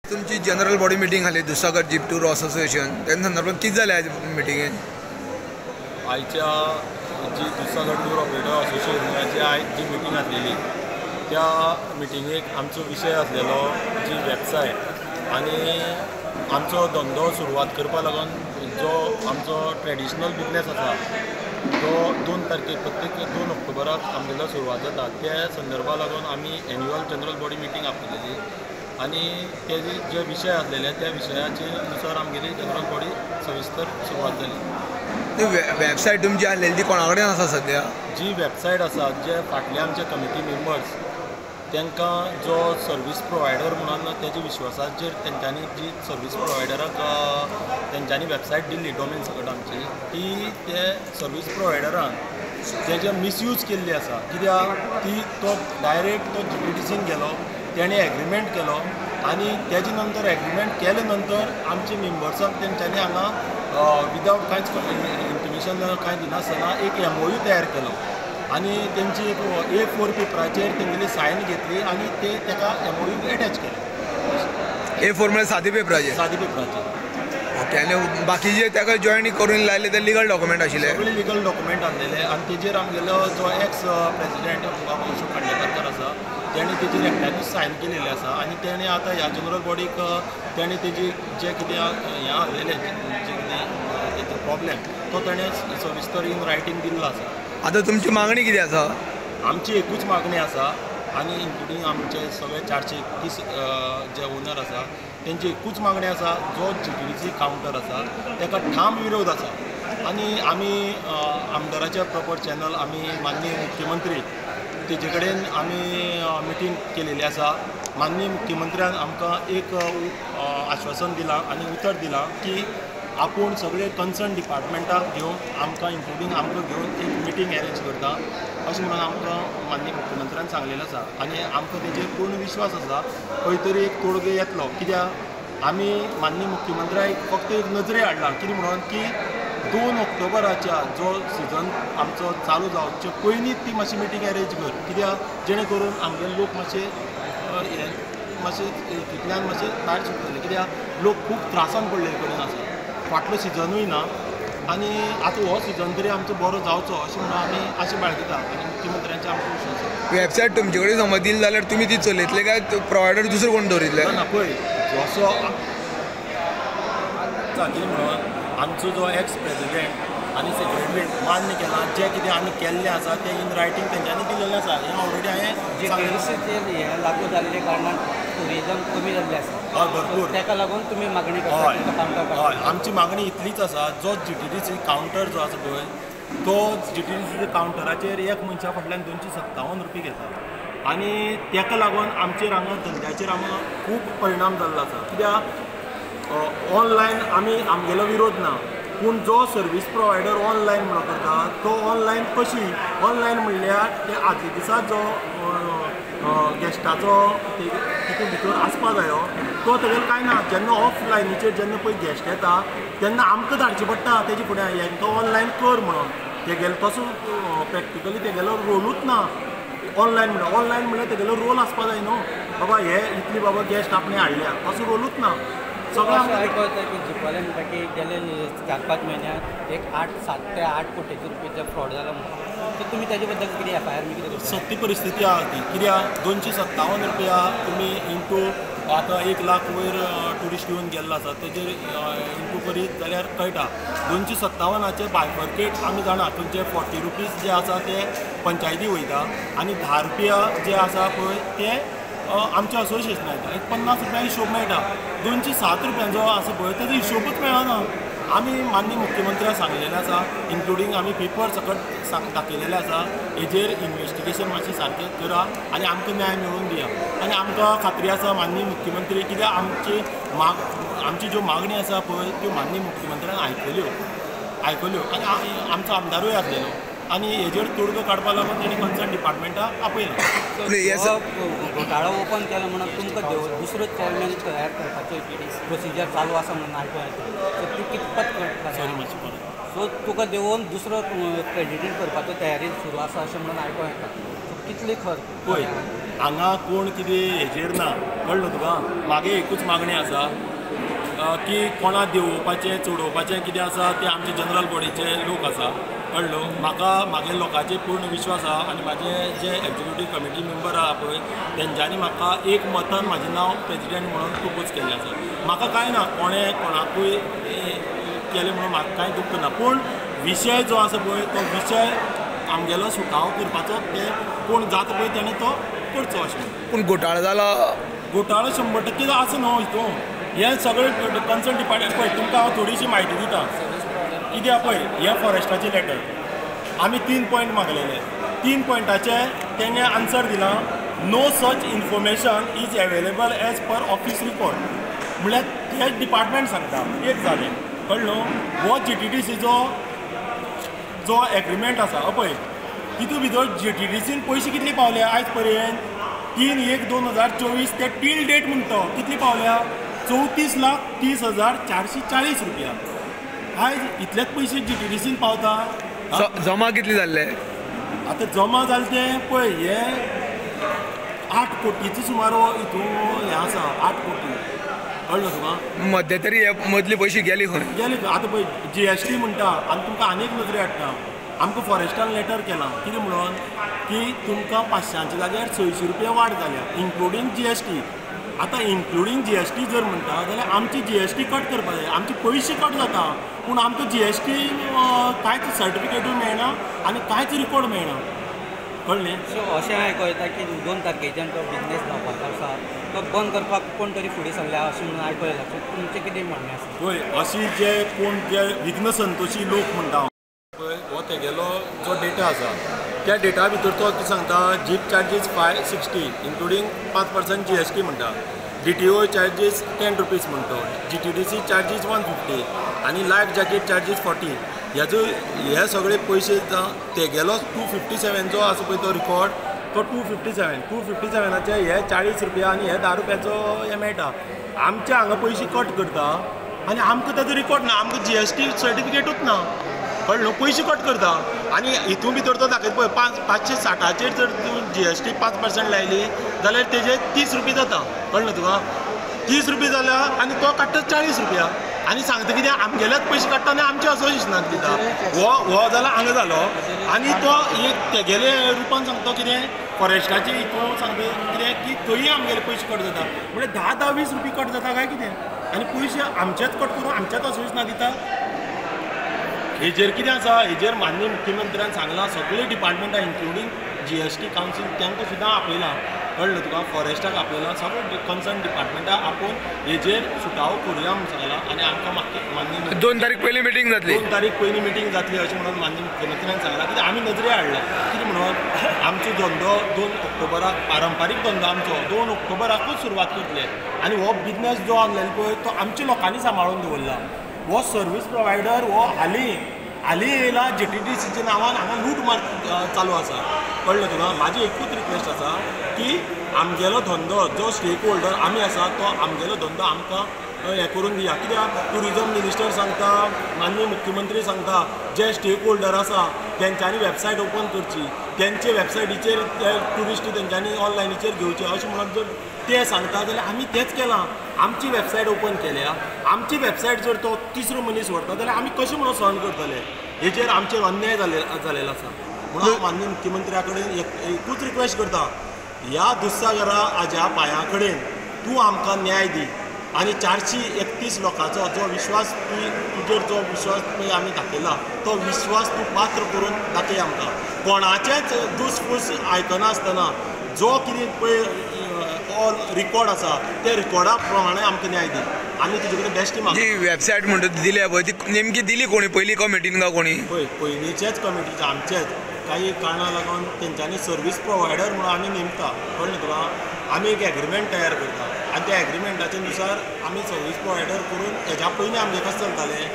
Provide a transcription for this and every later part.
तुमची general body meeting जाली Dudhsagar jeep tour association, तेन्ना संदर्भात कितें जालें आयज मिटिंगेन? आयच्या जी दुधसागर टूर ऑपरेटर असोसिएशनाची आयज जी मिटींग आसलेली त्या मिटिंगेक आमचो विशय आसलेलो जी वेबसायट आनी आमचो धंदो सुरवात करपा लागून जो आमचो ट्रेडिशनल बिजनेस आसा तो 2 तारखेक प्रत्येक 2 ऑक्टोबराक आमगेलो सुरवात जाता. त्या संदर्भा लागून आमी एन्युअल जनरल बॉडी मिटींग आपयलेली आनी ते जे विशय आसलेले त्या विशयाचे नुसार आमगेली जनरल बॉडी सविस्तर सुरवात जाली. वेबसायट तुमची आसलेली ती कोणा कडेन आसा सद्या? जी वेबसायट आसा जे फाटले आमचे कमिटी मेंबर्स तांकां जो सर्वीस प्रोवायडर म्हणून तेजे विश्वासाचेर तेंच्यांनी जी सर्वीस प्रोवायडराक तेंच्यांनी वेबसायट दिल्ली डोमेन सकट आमची ती ते सर्वीस प्रोवायडरान तेजे मिसयूज केल्ली आसा. कित्याक ती तो डायरेक्ट तो GTDCन गेलो, तेणें एग्रीमेंट केलो आनी तेजे नंतर एग्रीमेंट केले नंतर आमचे मेंबर्सांक तेंच्यांनी हांगा विदावट कांयच इंटिमेशन कांय दिनासतना एक MOU तयार केलो आनी तेंची एक A4 पेपराचेर तेंगेली सायन घेतली आनी ते तेका MOU attach केले. A4 म्हळ्यार सादी पेपराचेर? सादी पेपराचेर. ओके, आनी बाकीचे तेका जॉयन करून लायले ते लिगल डॉक्युमेंट आशिल्ले? सगळे लिगल डॉक्युमेंट आसलेले आनी तेजेर आमगेलो जो एक्स प्रेसिडेंट बाबू अशोक खांडेपारकर आसा तेणें तेजेर एकट्यानूच सायन केलेले आसा आनी तेणें आतां ह्या जनरल बॉडीक तेणें तेजी जें कितें हें आसलेलें जें कितें तेजो प्रॉब्लेम तो तेणें सविस्तर इन रायटींग दिल्लो आसा. आतां तुमची मागणी कितें आसा? आमची एकूच मागणी आसा आनी इन्क्लुडींग आमचे सगळे 431 जे ओनर आसा तेंची एकूच मागणी आसा, जो GTDC counter आसा तेका ठाम विरोध आसा आनी आमी आमदाराचे प्रॉपर चॅनल आमी माननीय मुख्यमंत्री तेजे कडेन आमी मिटींग केलेली आसा. माननीय मुख्यमंत्र्यान आमकां एक आश्वासन दिलां आनी उतर दिलां की आपूण सगळे कन्सर्न डिपार्टमेंटाक घेवन आमकां इन्क्लुडींग आमकां घेवन एक मिटींग एरेंज करता अशें म्हणून आमकां माननीय मुख्यमंत्र्यान सांगलेलें आसा आनी आमकां तेजेर पूर्ण विश्वास आसा खंय तरी एक तोडगो येतलो. कित्याक आमी माननीय मुख्यमंत्र्याक फक्त एक नजरे हाडला कितें म्हणून की 2 ऑक्टोबराच्या जो सिजन आमचो चालू जावचे पयलींच ती मातशी मिटींग एरेंज कर, कित्याक जेणे करून आमगेले लोक मातशे मातशे तितल्यान मातशे भायर सुट्टले. कित्याक लोक खूब त्रासान पडलेले कडेन आसा, फाटलो सिजनूय ना आनी आतां हो सिजन तरी आमचो बरो जावचो अशें म्हणून आमी आशा बाळगिता आनी मुख्यमंत्र्यांचे आमकां विश्वास आसा. वेबसायट तुमचे कडेन समज दिली जाल्यार तुमी ती चलयतले काय प्रोवायडर दुसरो कोण दवरितले? ना, पळय जसो कितें म्हणून आमचो जो एक्स प्रेसिडेंट आनी सेक्रेटरी मान्य केला जें कितें आमी केल्लें आसा तें इन रायटींग तेंच्यांनी दिलेलें आसा. हें ऑलरेडी हांवें GTDCचेर हें लागू जाल्ले कारणान टुरिजम कमी जाल्लें आसा. हय, भरपूर. ताका लागून तुमी मागणी करता? हय, आमची मागणी इतलीच आसा, जो GTDC counter जो आसा पळय तो GTDC कावंटराचेर एक मनशा फाटल्यान 257 रुपया घेता आनी ताका लागून आमचेर हांगा धंद्याचेर हांगा खूब परिणाम जाल्लो आसा. कित्याक ऑनलायन आमी आमगेलो विरोध ना, पूण जो सर्वीस प्रोवायडर ऑनलायन म्हणून करता तो ऑनलायन कशी ऑनलायन म्हणल्यार ते आदले दिसा जो गेस्टाचो तितून भितर आसपा जायो तो तेगेलो कांय ना. जेन्ना ऑफलायनीचेर जेन्ना पळय गेस्ट येता तेन्ना आमकां धाडचें पडटा तेजे फुडें हेंकां ऑनलायन कर म्हणून. तेगेलो तसो प्रॅक्टिकली तेगेलो रोलूच ना ऑनलायन म्हणल्यार. ऑनलायन म्हणल्यार तेगेलो रोल आसपा जाय न्हू, बाबा हे इतली बाबा गेस्ट आपणे हाडल्या असो रोलूच ना. सगळें आयकता की जिपवाले म्हणटा की गेले 4-5 म्हयन्याक एक 7 ते 8 कोटीचे रुपये फ्रॉड जाला म्हणून, तर तुमी ताजे बद्दल कितें FIR बी कितें करता? सत्य परिस्थिती आहा ती. कित्याक 257 रुपया तुमी इंटू आतां 1 लाख वयर ट्युरिस्ट येवन गेल्लो आसा तेजेर इंटू करीत जाल्यार कळटा 257 बायफर्केट आमी जाणा तुमचे 40 रुपीज जे आसा ते पंचायती वयता आनी 10 रुपया जे आसा पळय ते आमच्या असोसिएशनाक येता. एक 50 रुपया हिशोब मेळटा. 207 रुपयांचो आसा पळय तेजो हिशोबूच मेळना. आमी माननीय मुख्यमंत्र्याक सांगलेलें आसा, इन्क्लुडींग आमी पेपर सकट दाखयलेले आसा, हेजेर इन्वेस्टिगेशन मातशें सारकें करा आनी आमकां न्याय मेळोवन दिया. आनी आमकां खात्री आसा माननीय मुख्यमंत्री कित्याक आमची ज्यो मागणी आसा पळय त्यो माननीय मुख्यमंत्र्यान आयकल्यो आनी आमचो आमदारूय आसलेलो आनी हेजेर तोडगो काडपा लागून तेणी कन्सर्न डिपार्टमेंटाक आपयलां. घोटाळो ओपन केलो म्हणून तुमकां दुसरो चेअरमॅन तयार करपाचो प्रोसिजर चालू आसा म्हणून आयकून येता, सो ती कितपत करता? सॉरी मातशें परत. सो तुका देवोवन दुसरो प्रेजिडेंट करपाचो तयारी सुरू आसा अशें म्हणून आयकून येता, सो कितली खर? पळय हांगा कोण कितें हेजेर ना, कळ्ळो तुका. मागे एकूच मागणी आसा की कोणा देंवोवपाचें चडोवपाचें कितें आसा तें आमचे जनरल बॉडीचे लोक आसा, कळ्ळो. म्हाका म्हागे लोकांचेर पूर्ण विश्वास आसा आनी म्हाजे जे एग्जिक्युटीव कमिटी मेंबर आहा पळय तेंच्यांनी म्हाका एक मतान म्हाजें नांव प्रेजिडेंट म्हणून प्रपोज केल्लें आसा. म्हाका कांय ना, कोणें कोणाकूय केलें म्हणून म्हाका कांय दुख्ख ना, पूण विशय जो आसा पळय तो विशय आमगेलो सुटावो करपाचो ते कोण जाता पळय तेणें तो करचो अशें. पूण घोटाळो जाला, घोटाळो 100% आसा न्हू हितून. हें सगळें कन्सर्न डिपार्टमेंट पळय, तुमकां हांव थोडीशी म्हायती दिता. कित्याक पळय हें फॉरेस्टाचें लेटर आमी 3 पॉयंट मागलेले, 3 पॉयंटाचे तेणें आन्सर दिलां no such information is available as per office record. म्हणल्यार तें डिपार्टमेंट सांगता एक जालें, कळ्ळो. हो GTDCचो जो एग्रीमेंट आसा पळय तितून भितर GTDCन पयशे कितले पावले आयज पर्यंत 3/1/2024 ते टील डेट म्हणटा कितली पावल्या 34,30,440 रुपया. आयज इतलेच पयशे GTDCन पावता. जमा कितले जाल्ले आतां जमा जाले ते पळय हे 8 कोटीचो सुमार हितून हें आसा, 8 कोटी, कळ्ळो तुका. मध्यंतरी हे मदले पयशे गेले खंय गेले. आतां पळय GST म्हणटा आनी तुमकां आनीक नजरे हाडटा. आमकां फॉरेस्टान लेटर केलां कितें म्हणून की तुमकां 500 जाग्यार 600 रुपया वाड जाल्या इन्क्लुडींग GST. आतां इन्क्लुडींग GST जर म्हणटा जाल्यार आमची GST cut करपाक जाय, आमचे पयशे कट जाता पूण आमकां GST कांयच सर्टिफिकेटूय मेळना आनी कांयच रिकॉर्ड मेळना, कळ्ळें. सो अशें आयको येता की 2 तारखेच्यान तो बिजनेस जावपाचो आसा तो बंद करपाक कोण तरी फुडें सरल्या अशें म्हणून आयको येता. सो तुमचें कितें म्हणणें आसा? पळय अशी जे कोण जे विघ्न संतोशी लोक म्हणटा पळय हो तेगेलो जो डेटा आसा त्या डेटा भितर तो कितें सांगता जीप चार्जीस 560 इन्क्लुडींग 5% GST म्हणटा, DTO charges 10 rupees म्हणटा, GTDC charges 150 आनी लायफ जॅकेट चार्जीस 40. हेजो हे सगळे पयशे तेगेलो 257 जो आसा पळय तो रिकॉर्ड तो 257 हे 40 रुपया आनी हे 10 रुपयाचो हे मेळटा. आमच्या हांगा पयशे कट करता आनी आमकां ताजो रिकॉर्ड ना, आमकां GST सर्टिफिकेटूच ना, कळ्ळो. पयशे कट करता आनी हितून भितर तो दाखयता पळय 560 जर तूं GST 5% लायली जाल्यार तेजे 30 रुपया जाता, कळ्ळो तुका. 30 रुपया जाल्या आनी तो काडटा 40 रुपया आनी सांगता कितें आमगेलेच पयशे काडटा आनी आमच्या असोसिएशनाक दिता. हो हो जाला हांगा जालो आनी तो एक तेगेले रुपान सांगता कितें फॉरेस्टाचे हितून सांगता कितें की थंय आमगेले पयशे कट जाता, म्हणल्यार 10 10 20 रुपया कट जाता काय कितें आनी पयशे आमचेच कट करून आमच्याच असोसिएशनाक दिता. हेजेर कितें आसा, हेजेर माननीय मुख्यमंत्र्यान सांगलां सगळीं डिपार्टमेंटां इन्क्लुडींग GST council तांकां सुद्दां आपयलां, कळ्ळें तुका, फॉरेस्टाक आपयलां, सगळें कन्सर्न डिपार्टमेंटां आपोवन हेजेर सुटावो करुया म्हूण सांगलां. आनी आमकां माननीय 2 तारीख पयलीं मिटींग जातली, 2 तारीख पयलीं मिटींग जातली अशें म्हणून माननीय मुख्यमंत्र्यान सांगलां. कित्याक आमी नजरे हाडला कितें म्हणून आमचो धंदो 2 ऑक्टोबराक पारंपारीक धंदो आमचो 2 ऑक्टोबराकूच सुरवात करतले आनी हो बिजनेस जो आसलेलो पळय तो आमच्या लोकांनी सांबाळून दवरला. हो सर्वीस प्रोवायडर हो हालीं हालीं येयला GTDCच्या नांवान हांगा लूट मार चालू आसा, कळ्ळें तुका. म्हाजी एकूच रिक्वेस्ट आसा की आमगेलो धंदो जो स्टेक होल्डर आमी आसा तो आमगेलो धंदो आमकां हें करून दिया. कित्याक ट्युरिजम मिनिस्टर सांगता, माननीय मुख्यमंत्री सांगता जे स्टेक होल्डर आसा तेंच्यांनी वेबसायट ओपन करची, तेंचे वेबसायटीचेर ट्युरिस्ट तेंच्यांनी ऑनलायनीचेर घेवचे अशें म्हणून जर ते सांगता जाल्यार आमी तेंच केलां. आमची वेबसायट ओपन केल्या, आमची वेबसायट जर तो तिसरो मनीस व्हरता जाल्यार आमी कशें म्हणून सहन करतले? हेजेर आमचेर अन्याय जालेलो आसा. म्हणून हांव माननीय मुख्यमंत्र्या कडेन एकूच रिक्वेस्ट करता, ह्या दुधसागरा हाज्या पांया कडेन तूं आमकां न्याय दी आनी 431 लोकांचो जो विश्वास तुजेर जो विश्वास पळय आमी दाखयला तो विश्वास तूं पात्र करून दाखय आमकां. कोणाचेच दुसफूस आयकनासतना जो कितें पळय ऑल रिकॉर्ड आसा त्या रिकॉर्डा प्रमाणे आमकां न्याय दी. आमी तुजे कडेन बेश्टी मागता. जी वेबसायट म्हणटा दिल्या पळय ती नेमकी दिली कोणी? पयली कमिटीन काय कोणी? पळय पयलींचेच कमिटीचे आमचेच काही कारणां लागून तेंच्यांनी सर्वीस प्रोवायडर म्हणून आमी नेमता, कळ्ळें तुका. आमी एक एग्रीमेंट तयार करता आनी त्या एग्रीमेंटाच्या नुसार आमी सर्वीस प्रोवायडर करून हेज्या पयलीं आमचे कशें चलतालें,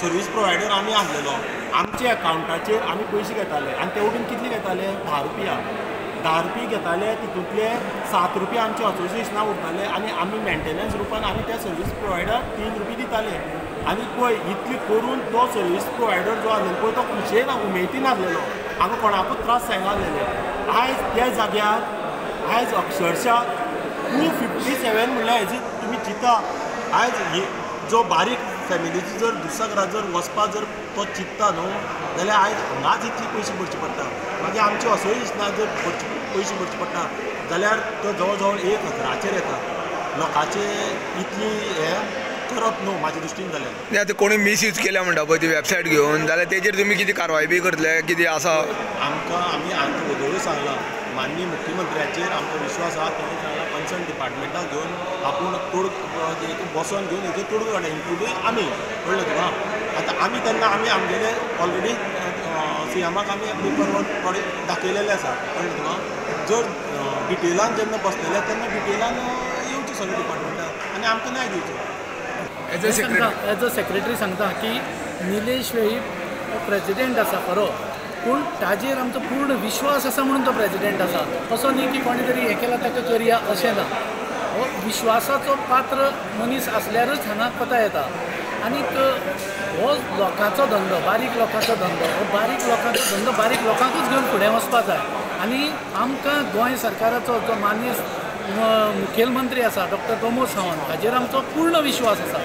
सर्वीस प्रोवायडर आमी आसलेलो, आमच्या एकावंटाचेर आमी पयशे घेताले आनी ते वटेन कितले घेताले, 10 रुपया, 10 रुपया घेताले, तितूंतले 7 रुपया आमचे असोसिएशना उरताले आनी आमी मेंटेनन्स रुपान आमी त्या सर्वीस प्रोवायडर 3 रुपया दिताले. आनी पळय इतली करून तो सर्वीस प्रोवायडर जो आसलेलो पळय तो खुशयेन उमेदीन आसलेलो, हांगा कोणाकूच त्रास जायना आसलेले. आयज त्या जाग्यार आयज अक्षरशा 257 म्हणल्यार हेजी तुमी चिंता. आयज जो बारीक फॅमिलीची जर दुधसागराक जर वचपाक जर तो चिंत्ता न्हू जाल्यार आयज हांगाच इतले पयशे भरचे पडटा. मागीर आमचे असोसिएशनाक जर पयशे भरचे पडटा जाल्यार तो जवळ जवळ 1000चेर येता. लोकांचे इतली हें करप न्हू म्हाज्या दृश्टीन जाल्यार. आतां कोणी मिसयूज केल्या म्हणटा पळय ती वेबसायट घेवन, जाल्यार तेजेर तुमी कितें कारवाय बी करतले कितें आसा? आमकां आमी वदळूय सांगलां, माननीय मुख्यमंत्र्याचेर आमकां विश्वास आसा. ताणें सांगलां कन्सर्न डिपार्टमेंटाक घेवन आपूण तोड बसोन घेवन हेजेर तोडगो काडटा, इन्क्लुडींग आमी. कळ्ळें तुका? आतां आमी तेन्ना आमी आमगेले ऑलरेडी सीएमाक आमी पेपर वर्क थोडे दाखयलेले आसा. कळ्ळें तुका? जर डिटेलान जेन्ना बसलेले तेन्ना डिटेलान येवचें सगळें डिपार्टमेंटाक आनी आमकां न्याय दिवचो. एज अ सेक्रेटरी सांगता की निलेश वेळीप हो प्रेजिडेंट आसा खरो, पूण ताजेर आमचो पूर्ण विश्वास आसा म्हणून तो प्रेजिडेंट आसा. असो न्ही की कोणी तरी हें केलां ताका करया अशें ना. हो विश्वासाचो पात्र मनीस आसल्यारच हांगा कोता येता. आनीक हो लोकांचो धंदो, बारीक लोकांचो धंदो, हो बारीक लोकांचो धंदो बारीक लोकांकूच घेवन फुडें वचपा जाय. आनी आमकां गोंय सरकाराचो जो मान्य मुखेलमंत्री आसा डॉक्टर प्रमोद सावंत हाजेर आमचो पूर्ण विश्वास आसा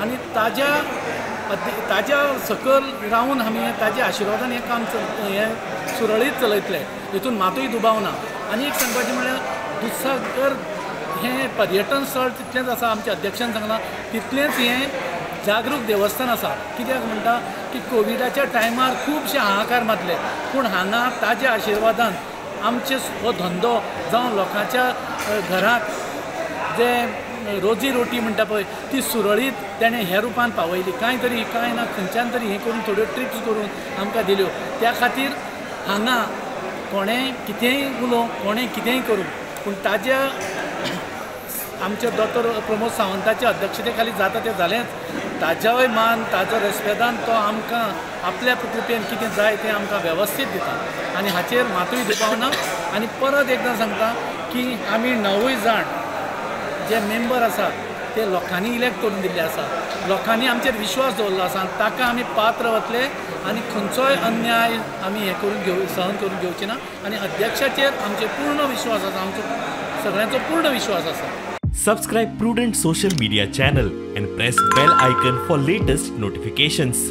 आनी ताज्या सकयल रावन आमी ताज्या आशिर्वादान हें काम हें सुरळीत चलयतले, हितून मातूय दुबाव ना. आनी एक सांगपाचें म्हळ्यार दुधसागर हें पर्यटन स्थळ तितलेंच आसा, आमच्या अध्यक्षान सांगलां तितलेंच हें जागरूक देवस्थान आसा. कित्याक म्हणटा की कोविडाच्या टायमार खुबशे हाहाकार मातले, पूण हांगा ताज्या आशिर्वादान आमचे हो धंदो जावं लोकांच्या घरांत जे रोजी रोटी म्हणटा पळय ती सुरळीत तेणें ह्या रुपान पावयली. कांय तरी कांय ना खंयच्यान तरी हें करून थोड्यो ट्रिप्स करून आमकां दिल्यो. त्या खातीर हांगा कोणेंय कितेंय उलोवं, कोणें कितेंय करूं, पूण ताज्या आमच्या दोतोर प्रमोद सावंताच्या अध्यक्षते खाली जाता तें जालेंच. ताज्याय मान, ताजो रेस्पेदान तो आमकां आपल्या कृपेन कितें जाय तें आमकां वेवस्थीत दिता आनी हाचेर मातूय दुबाव ना. आनी परत एकदां सांगता की आमी 9 जाण जे मेंबर आसात ते लोकांनी इलेक्ट करून दिल्ले आसा, लोकांनी आमचेर विश्वास दवरलो आसा आनी ताका आमी पात्र वतले आनी खंयचोय अन्याय आमी हें करून घेव सहन करून घेवचे ना. आनी अध्यक्षाचेर आमचेर पूर्ण विश्वास आसा, आमचो सगळ्यांचो पूर्ण विश्वास आसा. Subscribe Prudent social media channel and press bell icon for latest notifications.